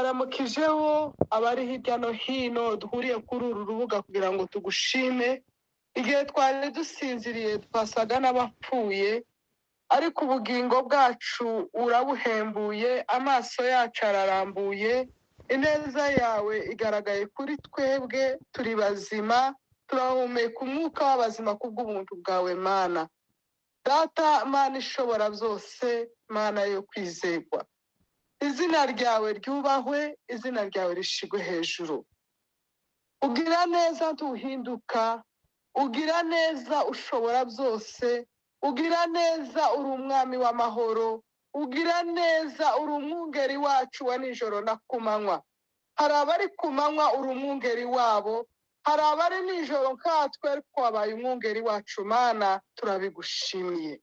Tubaramukijeho abari hirya no hino duhuriye kuri uru rubuga kugira ngo tugushime. Igihe twari dusinziriye twasaga n'abapfuye, ariko ubugingo bwacu urabuhembuye, amaso yacu ararambuye, ineza yawe igaragaye kuri twebwe, turi bazima, turahumeka umwuka w'abazima kubw'ubuntu bwawe Mana. Data Mana ishobora byose, Mana yo kwizerwa, izina ryawe ryubahwe, izina ryawe rishigwe hejuru. Ugira neza ntuhinduka, ugira neza ushobora byose, ugira neza uri umwami w'amahoro, ugira neza uri umwungeri wacu wa nijoro na ku manywa. Hari abari ku manywa uri umwungeri wabo, hari abari nijoro nkatwe ariko wabaye umwungeri wacu Mana, turabigushimiye.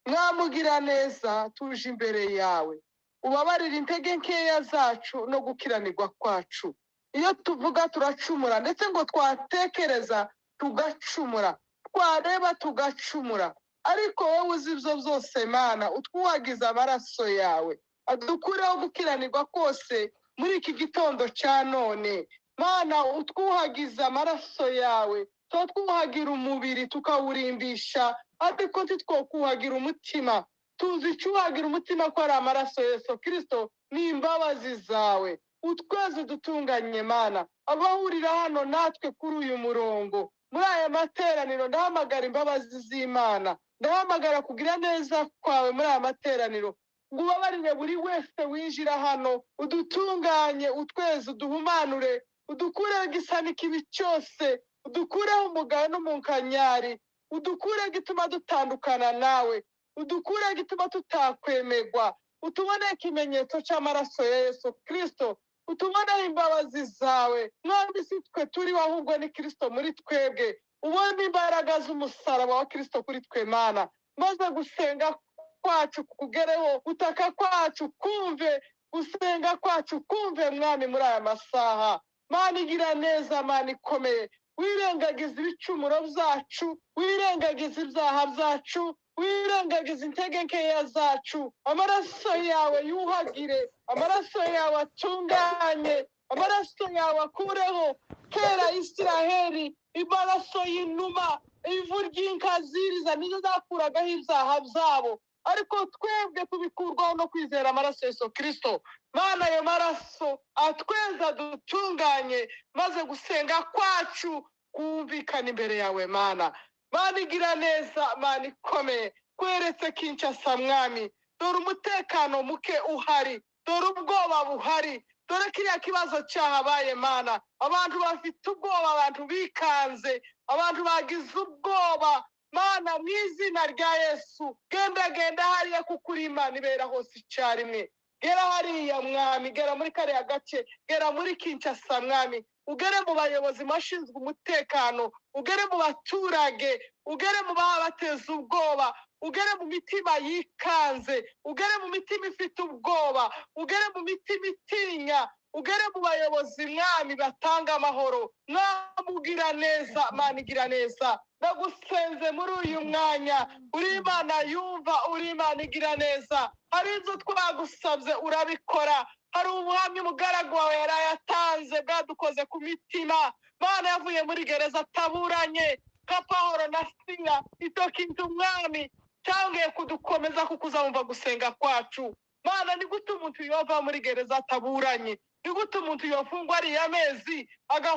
Mwamugira neza tuje imbere yawe, ubabarire intege nkeya zacu no gukiranirwa kwacu. Iyo tuvuga turacumura, ndetse ngo twatekereza tugacumura, twareba tugacumura, ariko wowe uzi ibyo byose Mana, utwuhagize amaraso yawe, adukureho gukiranirwa kose muri iki gitondo cya none. Mana utwuhagize amaraso yawe, tuba twuhagira umubiri tukawurimbisha, ariko ntitwokuhagira umutima. Tuzi icyuhagira umutima ko ari amaraso Yesu Kristo n'imbabazi zawe. Utweze dutunganye Mana. Abahurira hano natwe kuri uyu murongo muri aya materaniro, ndahamagara imbabazi z'Imana, ndahamagara kugira neza kwawe muri aya materaniro, ngo ubabarire buri wese winjira hano, udutunganye, utweze, uduhumanure, udukureho igisa n'ikibi cyose, udukureho umugayo n'umunkanyari, udukureho igituma dutandukana nawe, udukureho igituma tutakwemerwa, utuboneye ikimenyetso cy'amaraso ya Yesu Kristo, utuboneye imbabazi zawe. Mwami, si twe turiho ahubwo ni Kristo muri twebwe. Ubone imbaraga z'umusaraba wa Kristo kuri twe Mana, maze gusenga kwacu kukugereho, gutaka kwacu kumve, gusenga kwacu kumve Mwami muri aya masaha. Mana igira neza, Mana ikomeye, wirengagiza ibicumuro byacu, wirengagiza ibyaha byacu, wirengagiza intege nkeya zacu. Amaraso yawe yuhagire, amaraso yawe atunganye, amaraso yawe akureho. Kera Isiraheli amaraso y'inuma, ivu ry'inkaziriza nizo zakuragaho ibyaha byabo, ariko twebwe tubikurwaho no kwizera amaraso Yesu Kristo. Mana, ayo maraso atweza dutunganye, maze gusenga kwacu kumvikana imbere yawe Mana. Mana igira neza, Mana ikomeye, kweretse Kinshasa Mwami, dore umutekano muke uhari, dore ubwoba buhari, dore kiriya kibazo cyahabaye Mana. Abantu bafite ubwoba, abantu bikanze, abantu bagize ubwoba Mana, mu izina rya Yesu, genda genda hariya kuko uri Imana ibera hose icyarimwe. Gera hariya Mwami, gera muri kariya gace, gera muri Kinshasa Mwami, ugere mu bayobozi bashinzwe umutekano, ugere mu baturage, ugere mu babateza ubwoba, ugere mu mitima yikanze, ugere mu mitima ifite ubwoba, ugere mu mitima itinya, ugere mu bayobozi Mwami batanga amahoro. Mwami ugira neza, Mana igira neza, ndagusenze muri uyu mwanya, uri Imana yumva, uri Imana igira neza. Hari ibyo twagusabye urabikora, hari ubuhamya umugaragu wawe yarayatanze bwadukoze ku mitima. Mana yavuye muri gereza ataburanye nka Pawulo na Sila, icyo kintu Umwami cyangeye kudukomeza kuko uzamva gusenga kwacu. Mana, ni gute umuntu yova muri gereza ataburanye? Ni gute umuntu yofungwa ariya mezi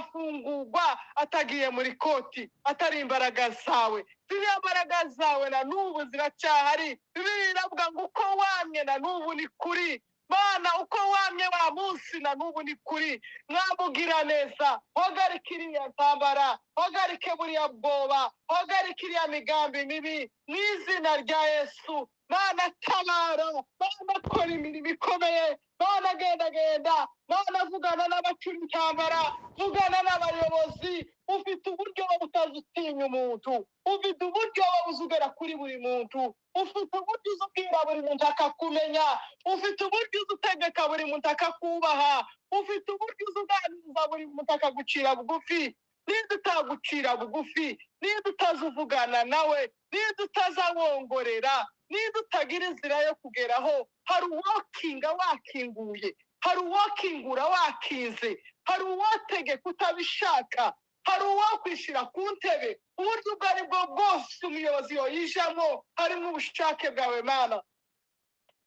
agafungurwa atagiye muri koti, atari imbaraga zawe? Ziriya mbaraga zawe na n'ubu ziracyahari. Bibiliya iravuga ngo uko wamye na n'ubu ni kuri. Mana, uko wamye wa munsi na n'ubu ni kuri. Mwamugira neza, hagarika iriya ntambara, hagarike buriya bwoba, hagarike iriya migambi mibi mu izina rya Yesu. Mana tabara, Mana kora imirimo ikomeye, Mana genda genda, Mana vugana n'abacura intambara, vugana n'abayobozi. Ufite uburyo butazutinya umuntu, ufite uburyo uzugera kuri buri muntu, ufite uburyo uzubwira buri muntu akakumenya, ufite uburyo uzutegeka buri muntu akakubaha, ufite uburyo uzuganiriza buri muntu akagucira bugufi. Ninde utagucira bugufi? Ninde utazuvugana nawe? Ninde utazawongorera? Ninde utagira inzira yo kugeraho? Hari uwakinga wakinguye, Hari uwakingura wakinze, hari uwategeka utabishaka, hari uwakwishyira ku ntebe. Uburyo ubwo ari bwo bwose umuyobozi yoyijamo, harimo ubushake bwawe Mana,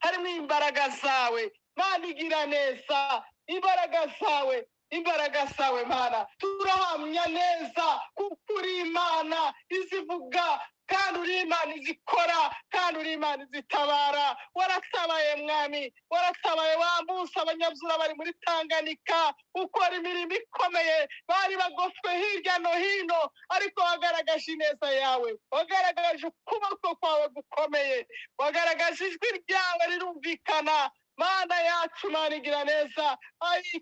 harimo imbaraga zawe Mana. Igira neza, imbaraga zawe, imbaraga zawe Mana. Turahamya neza kuko uri Imana izivuga, kandi uri Imana izikora, kandi uri Imana izitabara. Waratabaye Mwami, waratabaye wa munsi abanyabyura bari muri Tanganyika, ukora imirimo ikomeye. Bari bagoswe hirya no hino, ariko wagaragaje ineza yawe, wagaragaje ukuboko kwawe gukomeye, wagaragaje ijwi ryawe rirumvikana. Mana yacu, Mana igira neza,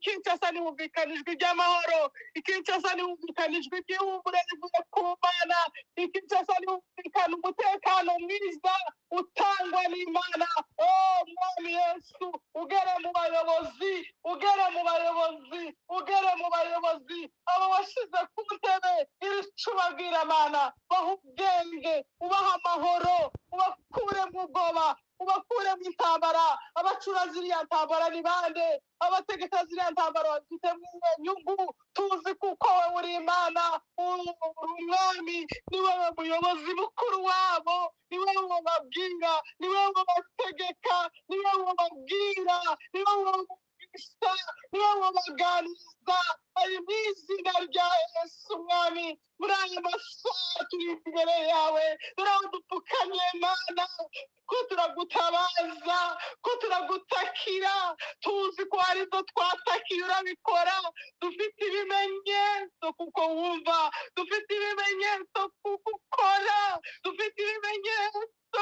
Kinshasa ntihumvikana ijwi ry'amahoro, Kinshasa ntihumvikana ijwi ry'ihumure rivuye ku Mana, Kinshasa ntihumvikana umutekano mwiza utangwa n'Imana. Oh Mwami Yesu, ugere mu bayobozi, ugere mu bayobozi, ugere mu bayobozi, abo washyize ku ntebe, irica ubabwira Mana, baha ubwenge, ubaha amahoro, ubakure mu bwoba, ubakure mu intambara. Abacura ziriya ntambara ni bande? Abategeka ziriya ntambara bafite nyungu? Tuzi kuko wowe uri Imana, uri umwami, ni wowe muyobozi mukuru wabo, ni wowe ubabwira, ni wowe ubategeka, ni wowe ubabwira, ni wowe ubagisha, ni wowe ubaganiriza. Ari mu izina rya Yesu Mwami, muri aya masaha turi imbere yawe, turadupfukamye Mana, ko turagutabaza, ko turagutakira. Tuzi ko hari ibyo twatakiye urabikora. Dufite ibimenyetso kuko wumva, dufite ibimenyetso kuko ukora, dufite ibimenyetso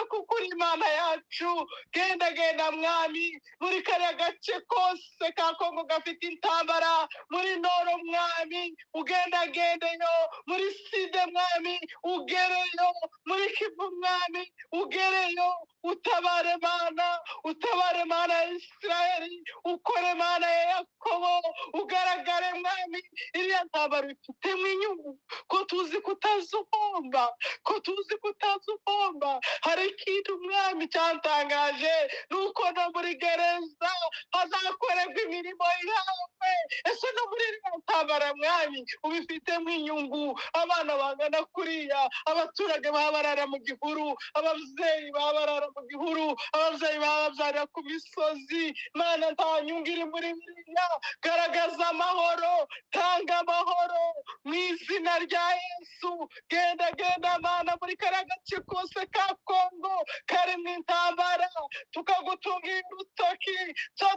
kuko uri Imana yacu. Genda genda Mwami muri kariya gace kose ka Kongo gafite intambara, muri Noro Mwami ugendagendeyo, muri Side Mwami ugereyo, muri Kivu Mwami ugereyo, utabare Mana, utabare Mana ya Isirayeli, ukore Mana ya Yakobo, ugaragare Mwami. Iriya ntambara ifitemo inyungu, ko tuzi kutazuhomba, ko tuzi kutazuhomba. Hari ikintu Mwami cyantangaje, nuko no muri gereza hazakorerwa imirimo yawe. Ese no muri iriya ntambara Mwami ubifitemo inyungu? Abana bangana kuriya, abaturage baba barara mu gihuru, ababyeyi baba barara mu gihuru, ababyeyi baba babyarira ku misozi. Mana, nta nyungu iri muri biriya. Garagaza amahoro, tanga amahoro mu izina rya Yesu. Genda genda Mana muri kariya gace kose ka Kongo karimo intambara, tukagutunga urutoki,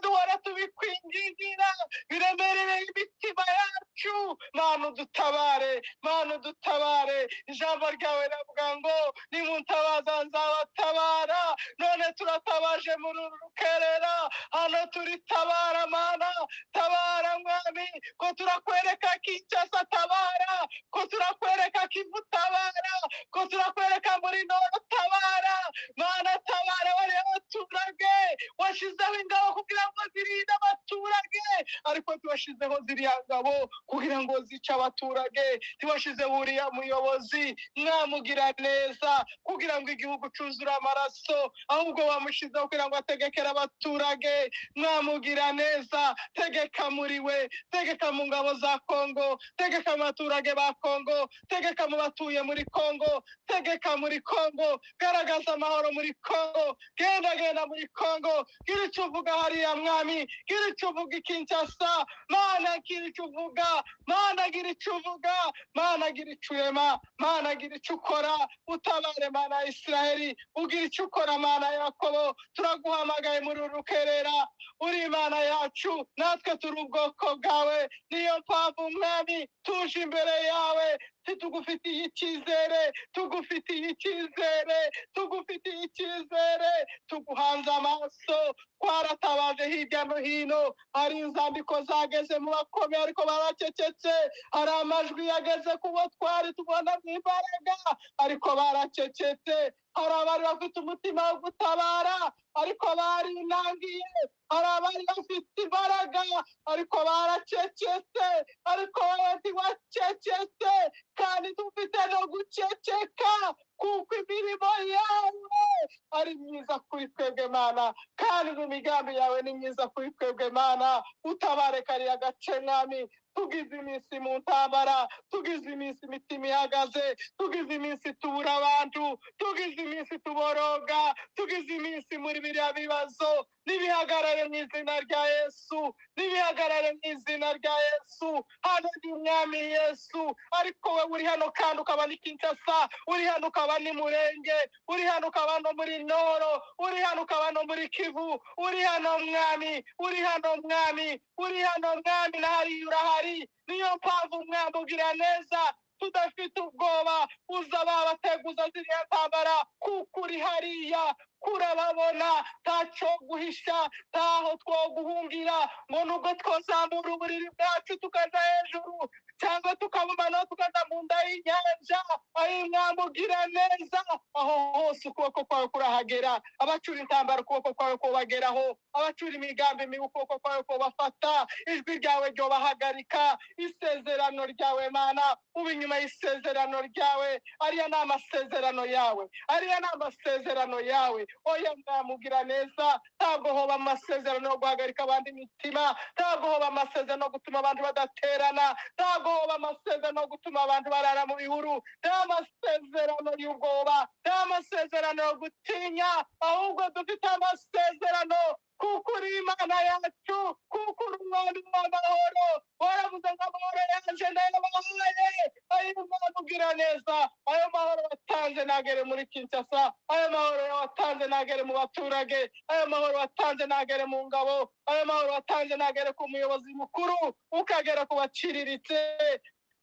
duhora tubikwingingira, biremereye imitima yacu. Mana udutabare, Mana udutabare. Ijambo ryawe riravuga ngo nimuntabaza nzabatabara. None turatabaje muri uru rukerera, hano turitabara Mana, tabara Mwami, ko turakwereka Kinshasa tabara, ko turakwereka Kivu tabara, ko turakwereka muri Noro tabara. Mana tabara bariya baturage. Washyizeho ingabo kugira ngo zirinde abaturage, ariko ntiwashyizeho ziriya ngabo kugira ngo zice abaturage. Ntiwashyizeho uriya muyobozi mwamugira neza kugira ngo igihugu cyuzure amaraso, ahubwo wamushyizeho kugira ngo ategekere abaturage. Mwamugira neza, tegeka muri we, tegeka mu ngabo za Kongo, tegeka mu baturage ba Kongo, tegeka mu batuye muri Kongo, tegeka muri Kongo, garagaza amahoro muri Kongo. Genda genda muri Kongo, gira icyo uvuga hariya Mwami, gira icyo uvuga i Kinshasa. Mana gira icyo uvuga, Mana gira icyo uvuga, Mana gira icyo urema, Mana gira icyo ukora, utabare Mana ya Isiraheli, ugira icyo ukora Mana ya Yakobo. Turaguhamagaye muri uru rukerera, uri Imana yacu, natwe turi ubwoko bwawe. Niyo mpamvu Mwami tuje imbere yawe, tugufitiye icyizere, tugufitiye icyizere, tugufitiye icyizere, tuguhanze amaso. Twaratabaje hirya no hino, hari inzandiko zageze mu bakomeye ariko baracecetse, hari amajwi yageze ku bo twari tubona mu imbaraga ariko baracecetse, hari abari bafite umutima wo gutabara ariko barinangiye, hari abari bafite imbaraga ariko baracecetse, ariko wowe ntiwacecetse, kandi dufite no guceceka. Kuko imirimo yawe ari myiza kuri twebwe Mana, kandi n'imigambi yawe ni myiza kuri twebwe Mana. Utabare kariya gace Mwami. Tugize iminsi mu ntambara, tugize iminsi imitima ihagaze, tugize iminsi tubura abantu, tugize iminsi tuboroga, tugize iminsi muri biriya bibazo. Nibihagarare mu izina rya Yesu, nibihagarare mu izina rya Yesu. Hano ni Umwami Yesu, ariko we uri hano kandi ukaba ni Kinshasa, uri hano ukaba ni Murenge, uri hano ukaba no muri Noro, uri hano ukaba no muri Kivu, uri hano Mwami, uri hano Mwami, uri hano Mwami, na hariya urahari. Niyo mpamvu Mwami ugira neza, tudafite ubwoba, uza babateguza ziriya ntambara, kuko uri hariya kurababona, ntacyo guhisha, ntaho twoguhungira, ngo nubwo twazamura uburiri bwacu tukaja hejuru cyangwa tukabumana tukaja mu nda y'inyanja, ayi Mwami ugira neza, aho hose ukuboko kwawe kurahagera. Abacura intambara ukuboko kwawe kubageraho, abacura imigambi mibi ukuboko kwawe kubafata, ijwi ryawe ryobahagarika. Isezerano ryawe Mana, uba inyuma y'isezerano ryawe. Ariya ni amasezerano yawe, ariya ni amasezerano yawe. Oya Mwami ugira neza, ntabwo hoba amasezerano yo guhagarika abandi imitima, ntabwo hoba amasezerano yo gutuma abantu badaterana, ntabwo hoba amasezerano yo gutuma abantu barara mu bihuru, nta masezerano y'ubwoba, nta masezerano yo gutinya, ahubwo dufite amasezerano kuko uri Imana yacu, kuko uri Umwami w'amahoro. Waravuze ngo amahoro yanje ndayabahaye. Ayo Mwami ugira neza, ayo mahoro watanze nagere muri Kinshasa, ayo mahoro watanze nagere mu baturage, ayo mahoro watanze nagere mu ngabo, ayo mahoro watanze nagere ku muyobozi mukuru, ukagera ku baciriritse.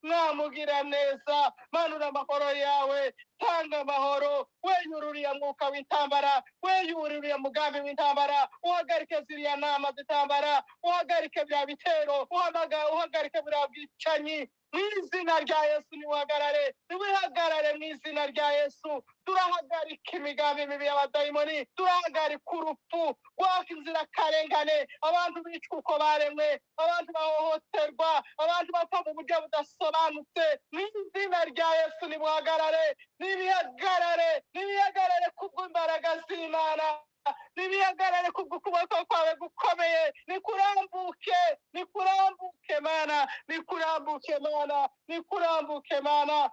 Mwamugira neza, manura amahoro yawe, tanga amahoro, weyura uriya mwuka w'intambara, weyura uriya mugambi w'intambara, uhagarike ziriya nama z'intambara, uhagarike bya bitero, uhagarike buriya bwicanyi mu izina rya Yesu. Niwihagarare, niwihagarare mu izina rya Yesu. Turahagarika imigambi mibi y'abadayimoni, turahagarika urupfu rwaka inzirakarengane, abantu bicwa uko baremwe, abantu bahohoterwa, abantu bapfa mu buryo budasobanutse. Mu izina rya Yesu nibuhagarare, nibihagarare, nibihagarare kubw'imbaraga z'Imana, nibihagarare kubw'ukuboko kwawe gukomeye. Nikurambuke, nikurambuke Mana, nikurambuke Mana, nikurambuke Mana.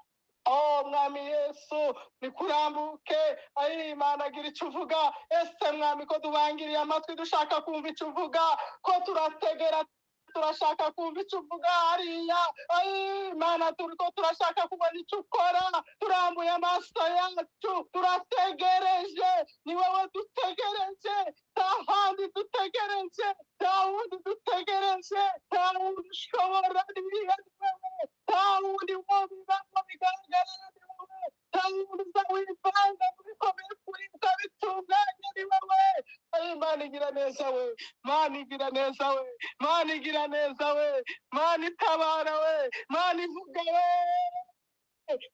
Oh Mwami Yesu, nikurambuke. Ayi Imana, gira icyo uvuga. Ese Mwami, ko dubangiriye amatwi dushaka kumva icyo uvuga, ko turategera turashaka kumva icyo uvuga hariya. Ayi Imana, turiko turashaka kubona icyo ukora, turambuye amaso yacu, turategereje, ni wowe dutegereje, nta handi dutegereje, nta wundi dutegereje, nta wundi ushobora, ni wowe, nta wundi wobibamo bigaragara, ni wowe, nta wundi uza wivanga mu bikomeye kuri ukabitunganya, ni wowe. Ayi Imana igira neza we, Mana igira neza we, Mana igira neza we, Mana itabara we, Mana ivuga we.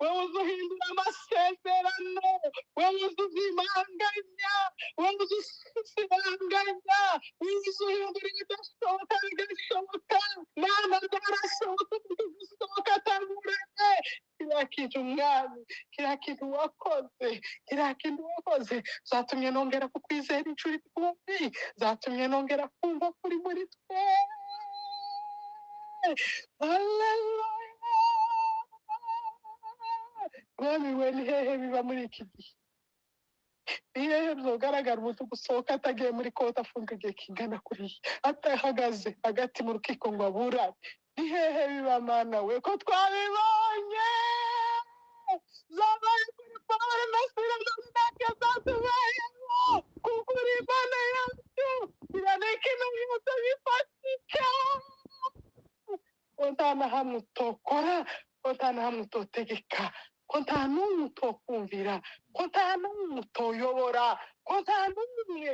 Wewe uza uhindura amasezerano, wewe uza uzimanganya, wewe uza usibanganya, wewe uza uhindura ibidashoboka bigashoboka. Mana, byarashoboka, bigashoboka ataburanye. Kiriya kintu Mwami, kiriya kintu wakoze, kiriya kintu wakoze zatumye nongera kukwizera inshuro ibihumbi, zatumye nongera kumva kuri muri twe. Haleluya. Mwami we, ni hehe biba muri iki gihe? Ni hehe byogaragara umuntu gusohoka atagiye muri kote, afunga igihe kingana kuriya, atahagaze hagati mu rukiko ngo aburane? Ni hehe biba Mana we, ko twabibonye zabaye kuri Pawulo na Sila, none natwe zatubayeho, kuko uri Imana yacu. Iriya ikimenyetso bifatika ko nta na hamwe utokora, ko nta na hamwe utotegeka, ko nta n'umwe utokumvira, ko nta n'umwe utoyobora, ko nta n'umwe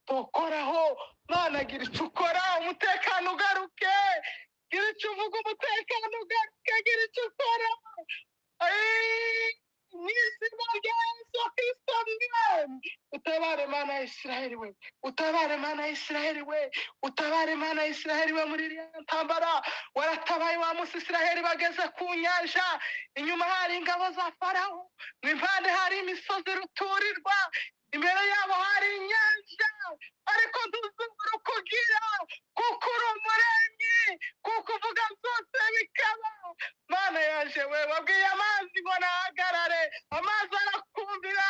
utokoraho. Mana, gira icyo ukora, umutekano ugaruke. Gira icyo uvuga, umutekano ugaruke. Gira icyo ukora. Ay! Mu izina rya Yesu Kristo mwami, utabare Mana ya Isiraheli we, utabare Mana ya Isiraheli we, utabare Mana ya Isiraheli we. Muri iriya ntambara waratabaye wa munsi Isiraheli bageze ku nyanja, inyuma hari ingabo za Farawo, mu impande hari imisozi ruturirwa, imbere yabo hari inyanja, ariko ntuzubura ukugira, kuko uri umuremyi, kuko uvuga byose bikaba. Mana yaje we, wabwiye amazi ngo nahagarare, amazi arakumvira,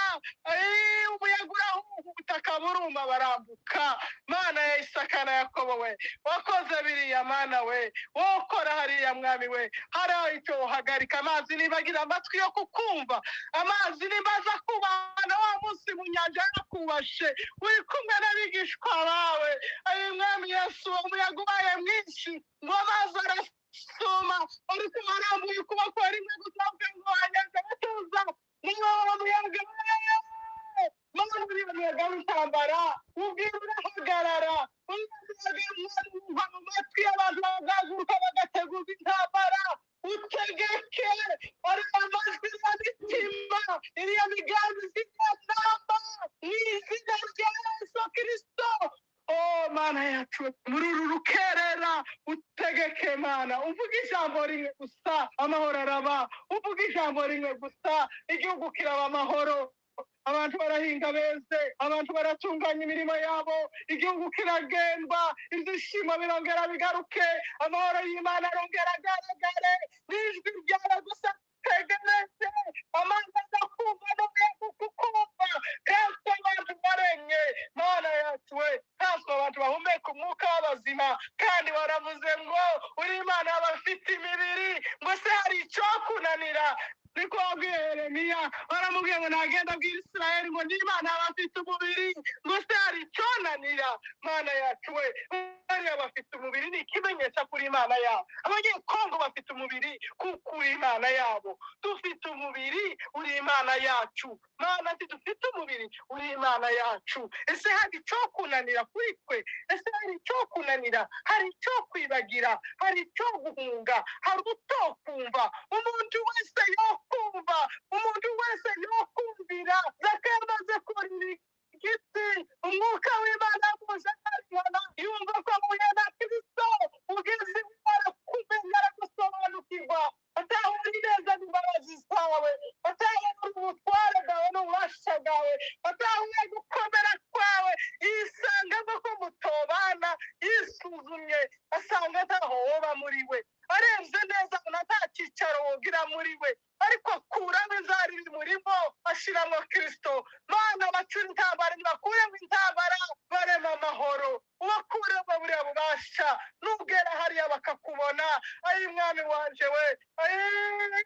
umuyaga urahuha, ubutaka buruma, barambuka. Mana ya Isaka na Yakobo we, wakoze biriya Mana we, wowe ukora hariya mwami we, hariya icyo uhagarika amazi nibagira amatwi yo kukumva, amazi nimba aza kubana wa munsi mu nyanja yarakubashe, uri kumwe n'abigishwa bawe. Ayi mwami Yesu, umuyaga ubaye mwinshi ngo amazi arasuma, ariko warambuye ukuboko rimwe gusa ngo wanyaga batuza, niba wa muyaga Mana, uriya muyaga w'intambara ubwira urahagarara, uriya muyaga wumva mu matwi y'abantu bagahaguruka bagategurwa intambara, utegeke ariya majwi y'imitima, iriya migambi ziriya namba, mu izina rya Yesu Kristo. Oh Mana yacu, muri uru rukerera utegeke Mana, uvuge ijambo rimwe gusa amahoro araba, uvuge ijambo rimwe gusa igihugu kiraba amahoro, abantu barahinga beze, abantu baratunganya imirimo yabo, igihugu kiragendwa, ibyishimo birongera bigaruke, amahoro y'Imana arongera agaragare, n'ijwi ryawe gusa tegereze, amazi adakumva n'umuyaga ukukumva, kandi abantu baremye. Mana yacu we, ntabwo abantu bahumeka umwuka w'abazima, kandi waravuze ngo uri Imana y'abafite imibiri, ngo se hari icyokunanira? Niko wabwiye Yeremiya, baramubwiye ngo nagenda abwira Isirayeli ngo ni Imana y'abafite umubiri, ngo se hari icyonanira? Mana yacu we, bariya bafite umubiri ni ikimenyetso kuri Imana yabo. Abanyekongo bafite umubiri kuko uri Imana yabo. Dufite umubiri uri Imana yacu. Mana, dufite umubiri uri Imana yacu. Ese hari icyo kunanira kuri twe? Ese hari icyo kunanira? Hari icyo kwibagira? Hari icyo guhunga? Hari utokumva? Umuntu wese yokumva, umuntu wese yokumvira. Zakayo amaze kurira igiti, umwuka w'Imana amuje arihana, yumva ko ahuye na Kristo, ubwiza arakumenya, aragusobanukirwa, atahura neza n'imbabazi zawe, atahura ubutware bwawe n'ububasha bwawe, atahura gukomera kwawe, yisangamo ko mutobana, yisuzumye asanga ntaho woba muri we, arebye neza abona nta cyicaro wogira muri we, ariko akuramo izari bimurimo ashiramo Kristo. Mana, bacura intambara nibakuremo intambara, barema amahoro, ubakuremo buriya bubasha, nubwera hariya bakakubona. Ayi mwami wanje we, ayi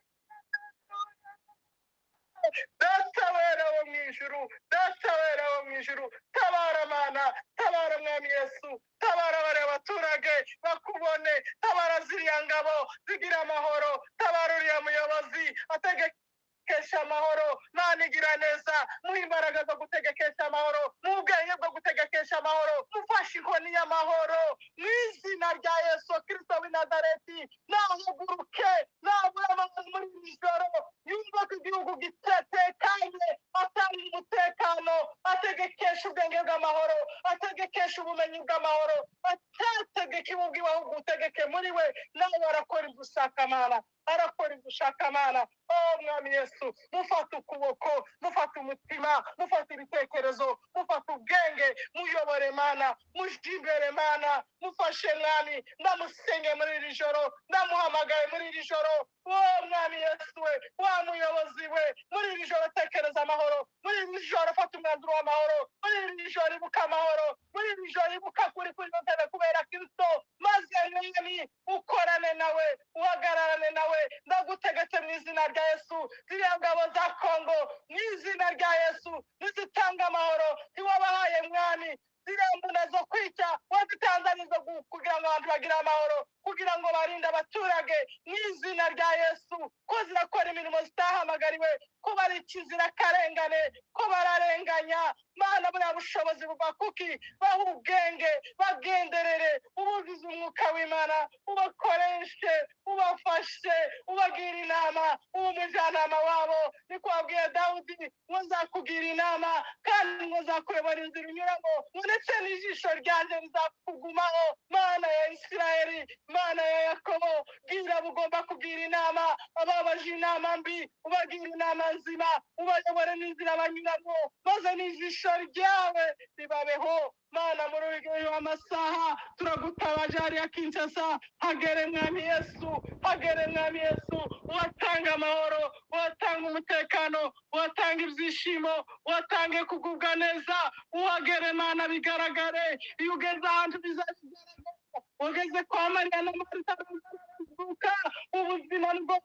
Data wera wo mu ijuru, Data wera wo mu ijuru, tabara Mana, tabara mwami Yesu, tabara bariya baturage bakubone, tabara ziriya ngabo zigira amahoro, tabara uriya muyobozi ategekesha amahoro. Mana igira neza, muhe imbaraga zo gutegekesha amahoro, mu bwenge bwo gutegekesha amahoro, mufashe inkoni y'amahoro mu izina rya Yesu Kristo w'i Nazareti. Nahaguruke, nabura amahoro muri iri joro, yumva ko igihugu gitetekanye, atanga umutekano, ategekesha ubwenge bw'amahoro, ategekesha ubumenyi bw'amahoro, atategeka ibubwiwe ahubwo utegeke muri we, nawe arakora ibyo ushaka Mana, arakora ibyo ushaka Mana. Oh mwami Yesu, mufate ukuboko, mufate umutima, mufate ibitekerezo, mufate ubwenge, muyobore Mana, muje imbere Mana, mufashe mwami, ndamusenge muri iri joro, ndamuhamagaye muri iri joro. Oh mwami Yesu we, wa muyobozi we, muri iri joro tekereza amahoro, muri iri joro fata umwanzuro w'amahoro, muri iri joro ibuka amahoro, muri iri joro ibuka kuri kuri ntebe kubera Kristo, maze mwami ukorane nawe, uhagararane nawe. Ndagutegetse mu izina rya Yesu, ziriya ngabo za Kongo mu izina rya Yesu nizitanga amahoro ntiwabahaye mwami, ziriya mbunda zo kwica wazitanze zo kugira ngo abantu bagire amahoro, kugira ngo barinde abaturage mu izina rya Yesu, ko zirakora imirimo zitahamagariwe, ko bari ikizirakarengane, ko bararenganya. Mana, buriya bushobozi buva kuki? Bahe ubwenge, bagenderere, ubuzuze umwuka w'Imana, ubakoreshe, ubafashe, ubagire inama, ube umujyanama wabo. Niko wabwiye Dawudi ngo nzakugira inama kandi ngo nzakuyobora inzira unyuramo, ngo ndetse n'ijisho ryanjye rizakugumaho. Mana ya Isirayeli, Mana ya Yakobo, bwira abo ugomba kugira inama, ababaje inama mbi ubagira inama nzima, ubayobore n'inzira banyuramo, maze n'ijisho ryawe ribabeho. Mana, muri uyu amasaha turagutabaje hariya Kinshasa, hagere Mwami Yesu, hagere Mwami Yesu, watanga amahoro, watanga umutekano, watanga ibyishimo, watange kugubwa neza, uhagere Mana bigaragare. Iyo ugeze ahantu bizabigaragara. Ugeze kwa Mariya na Marita barazuka, ubuzima nibwo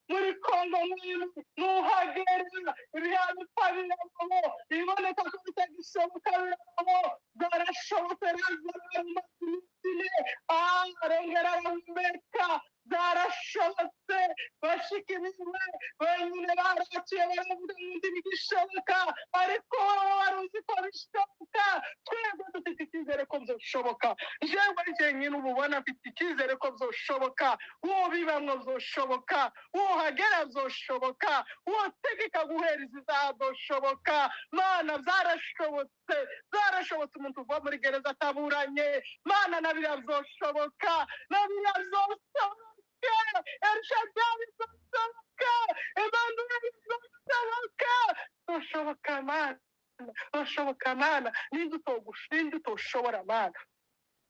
muri Kongo mwino nuhagera ibiha bipfa birabaho, ibiboneka ko bitagishoboka birabaho, byarashobotse. Lazaro arongera arahumeka, byarashobotse. Bashiki biwe wenyine baraciye baravuga ngo ntibigishoboka, ariko wowe wari uzi ko bishoboka. Twebwe dufite icyizere ko byoshoboka. Jewe jenyine ubu ubona mfite icyizere ko byoshoboka. Wobibamwo byoshoboka, wohagera byoshoboka, wotegeka guhereza izaha byoshoboka. Mana, byarashobotse, byarashobotse. Umuntu uva muri gereza ataburanye, Mana, na biriya byoshoboka, na biriya byoshoboka. Elshadai byoshoboka, Emmanuel byoshoboka, byoshoboka Mana, byoshoboka Mana. Ninde ninde utoshobora Mana?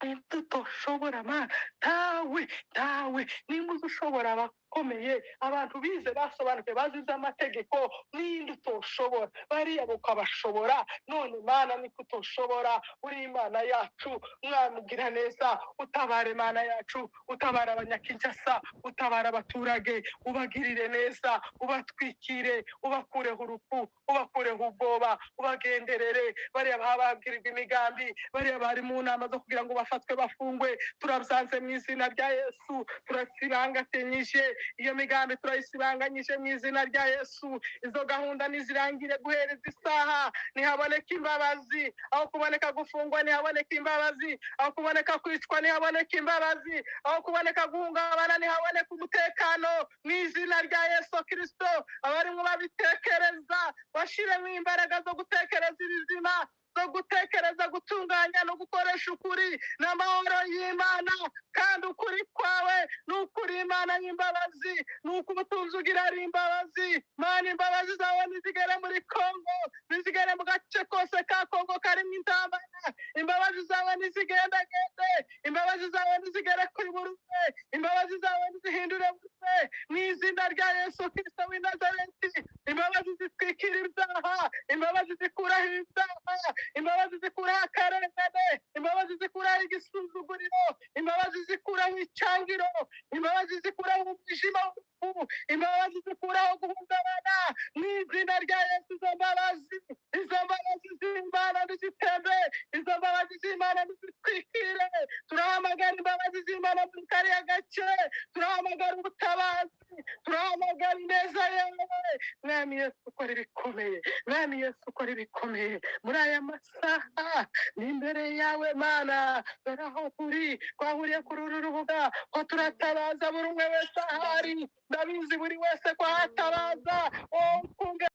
Ninde utoshobora Mana? Ntawe, ntawe. Nimba uzi ushobora abakomeye, abantu bize, basobanukiwe, bazi iby'amategeko, ninde utoshobora? Bariya ukabashobora, none Mana niko utoshobora? Uri Imana yacu, mwamugira neza, utabare Mana yacu, utabara abanyakinshasa, utabara abaturage, ubagirire neza, ubatwikire, ubakureho urupfu, ubakureho ubwoba, ubagenderere. Bariya baba babwirirwa imigambi, bariya bari mu nama zo kugira ngo bafatwe bafungwe, turabyanze mu izina rya Yesu. Turasibangatanyije iyo migambi, turayisibanganyije mu izina rya Yesu. Izo gahunda nizirangire guhereza isaha, ntihaboneka imbabazi. Aho kuboneka gufungwa ntihaboneka imbabazi, aho kuboneka kwicwa ntihaboneka imbabazi, aho kuboneka guhungabana ntihaboneka umutekano mu izina rya Yesu Kirisito. Abarimo babitekereza bashiremo imbaraga zo gutekereza ibizima, zo gutekereza gutunganya no gukoresha ukuri n'amahoro y'Imana. Kandi ukuri kwawe ni ukuri Imana y'imbabazi, ni uko ubutunzi ugira ari imbabazi. Mana, imbabazi zawe nizigere muri Kongo, nizigere mu gace kose ka Kongo karimo intambara. Imbabazi zawe nizigendagende, imbabazi zawe nizigere kuri buri umwe, imbabazi zawe nizihindure buri umwe mu izina rya Yesu Kirisito w'i Nazareti. Imbabazi zitwikira ibyaha, imbabazi zikuraho ibyaha, imbabazi zikuraho akarengane, imbabazi zikuraho igisuzuguriro, imbabazi zikuraho icyangiro, imbabazi zikuraho umwijima w'urupfu, imbabazi zikuraho guhungabana mu izina rya Yesu. Izo mbabazi, izo mbabazi z'Imana nizitembe, izo mbabazi z'Imana nizitwikire. Turahamagara imbabazi z'Imana muri kariya gace, turahamagara ubutabazi, turahamagara ineza yawe. Mwami Yesu, ukora ibikomeye, Mwami Yesu, ukora ibikomeye muri aya masaha. Ni imbere yawe Mana, dore aho turi, twahuriye kuri uru rubuga ko turatabaza, buri umwe wese ahari, ndabizi buri wese ko ahatabaza wowe ukunge.